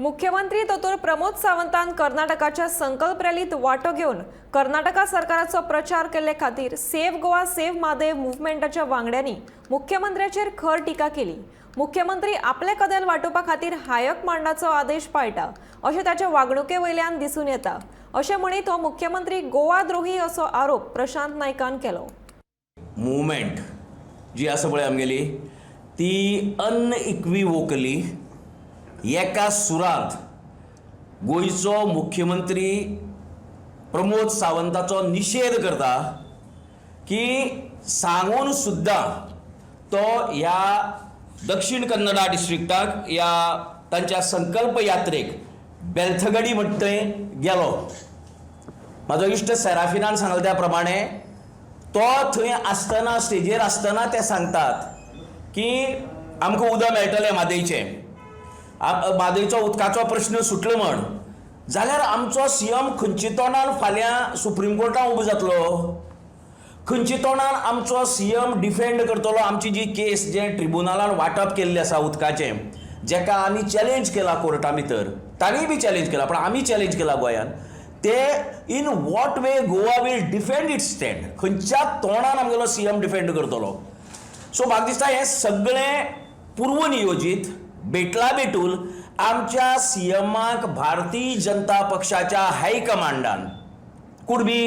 मुख्यमंत्री दोतोर प्रमोद सावंतान कर्नाटकाच्या संकल्प रॅलीत वांटो घेवन कर्नाटका सरकाराचो प्रचार केल्ले खातीर सेव्ह गोवा सेव्ह म्हादय मुव्हमेंटाच्या वांगड्यांनी मुख्यमंत्र्याचेर खर टिका केली. मुख्यमंत्री आपले कदेल वाटोवपा खातीर हायकमांडाचो आदेश पाळटा अशें ताचे वागणुके वयल्यान दिसून येता, अशें म्हणीत हो मुख्यमंत्री गोवा द्रोही असो आरोप प्रशांत नायकान केलो. मुवमेंट जी आसा पळय आमगेली, ती अनइक्विवोकली एका सुरांत गोंयचो मुख्यमंत्री प्रमोद सावंताचो निशेध करता की सांगून सुद्दां तो ह्या दक्षिण कन्नडा डिस्ट्रिक्टाक ह्या तांच्या संकल्प यात्रेक बेलथगडी म्हणटा थंय गेलो. म्हाजो इश्ट सेराफिनान सांगला त्या प्रमाणे, तो थंय आसतना, स्टेजीर आसतना ते सांगतात की आमकां उदक मेळटलें म्हादयचें, म्हादयचो उदकाचो प्रश्न सुटलो म्हण. जाल्यार आमचो सीएम खंयच्या तोंडान फाल्यां सुप्रीम कोर्टान उबो जातलो? खंयच्या तोंडान आमचो सीएम डिफेंड करतलो आमची जी केस, जें ट्रिब्युनलान वांटप केल्लें आसा उदकाचें, जेका आमी चॅलेंज केला कोर्टा भितर? तांणी बी चॅलेंज केला, पूण आमी चॅलेंज केला गोंयान ते. In what way Goa will defend its stand? खंयच्या तोंडान आमगेलो सीएम डिफेंड करतलो? सो म्हाका दिसता, हें सगळें पूर्वनियोजीत बेटला बेटूल आमच्या सीएमाक भारतीय जनता पक्षाच्या हायकमांडान, could be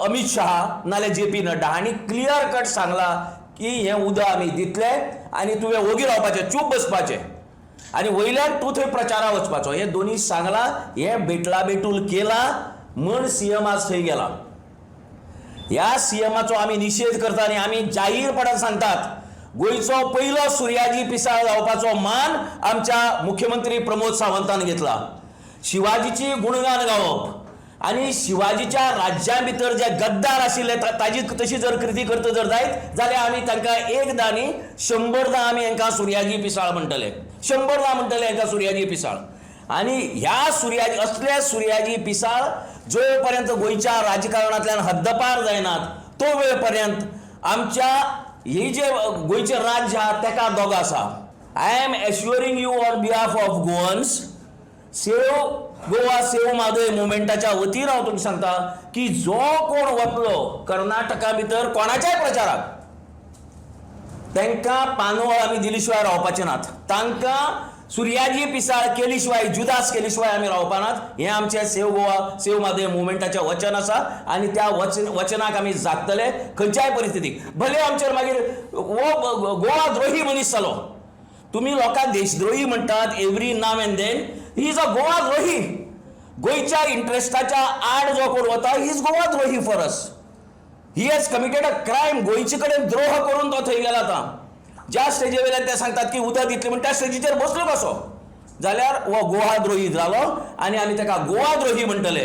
Amit Shah नाल्यार जे पी नड्डा, हांणी क्लियर कट सांगला की हें उदक आमी दितले आनी तुवें ओगी रावपाचें, चूप बसपाचें आनी वयल्यान तूं थंय प्रचारा वचपाचो. हें दोनी सांगलां. हें बेटला बेटूल केलां म्हण सीएम आज थंय गेला. ह्या सीएमाचो आमी निशेध करता आनी आमी जाहीरपणान सांगतात, गोंयचो पयलो सुर्याजी पिसाळ जावपाचो मान आमच्या मुख्यमंत्री प्रमोद सावंतान घेतला. शिवाजीची गुणगान गावप आनी शिवाजीच्या राज्या भितर जे गद्दार आशिल्ले ताजी तशी जर कृती करता जर जायत जाल्यार आमी तांकां एकदां न्ही, 100 दां आमी हांकां सुर्याजी पिसाळ म्हणटले. 100 दां म्हणटले हांकां सुर्याजी पिसाळ. आनी ह्या सुर्याजी, असल्या सुर्याजी पिसाळ जो पर्यंत गोंयच्या राजकारणांतल्यान हद्दपार जायनात, तो वेळ पर्यंत आमच्या ही जे गोंयचें राज्य आहा तेका दोग आसा. I am assuring you on behalf of Goans, Save Goa Save Mhadei मुवमेंटाच्या वतीन हांव तुमकां सांगता की जो कोण वतलो कर्नाटका भितर कोणाच्याय प्रचाराक, तांकां पानवळ आमी दिली शिवाय रावपाचे नात. तांकां सुर्याजी पिसाळ केली शिवाय, जुदास केली शिवाय आमी रावपा नात. हें आमचें सेव गोवा सेव म्हादय मुवमेंटाचें वचन आसा आनी त्या वचनाक आमी जागतले खंयच्याय परिस्थितीक. भले आमचेर मागीर हो गोवा द्रोही मनीस जालो. तुमी लोकांक देशद्रोही म्हणटात every now and then. He is a Goa द्रोही. गोंयच्या इंट्रस्टाच्या आड जो कोण वता, he is Goa द्रोही for us. He has committed a crime. गोंयचे कडेन द्रोह करून तो थंय गेला. आतां ज्या स्टेजी वयल्यान ते सांगतात की उदक दितले म्हण, त्या स्टेजीचेर बसलो कसो जाल्यार हो गोवा द्रोही जालो आनी आमी ताका गोवा द्रोही म्हणटले.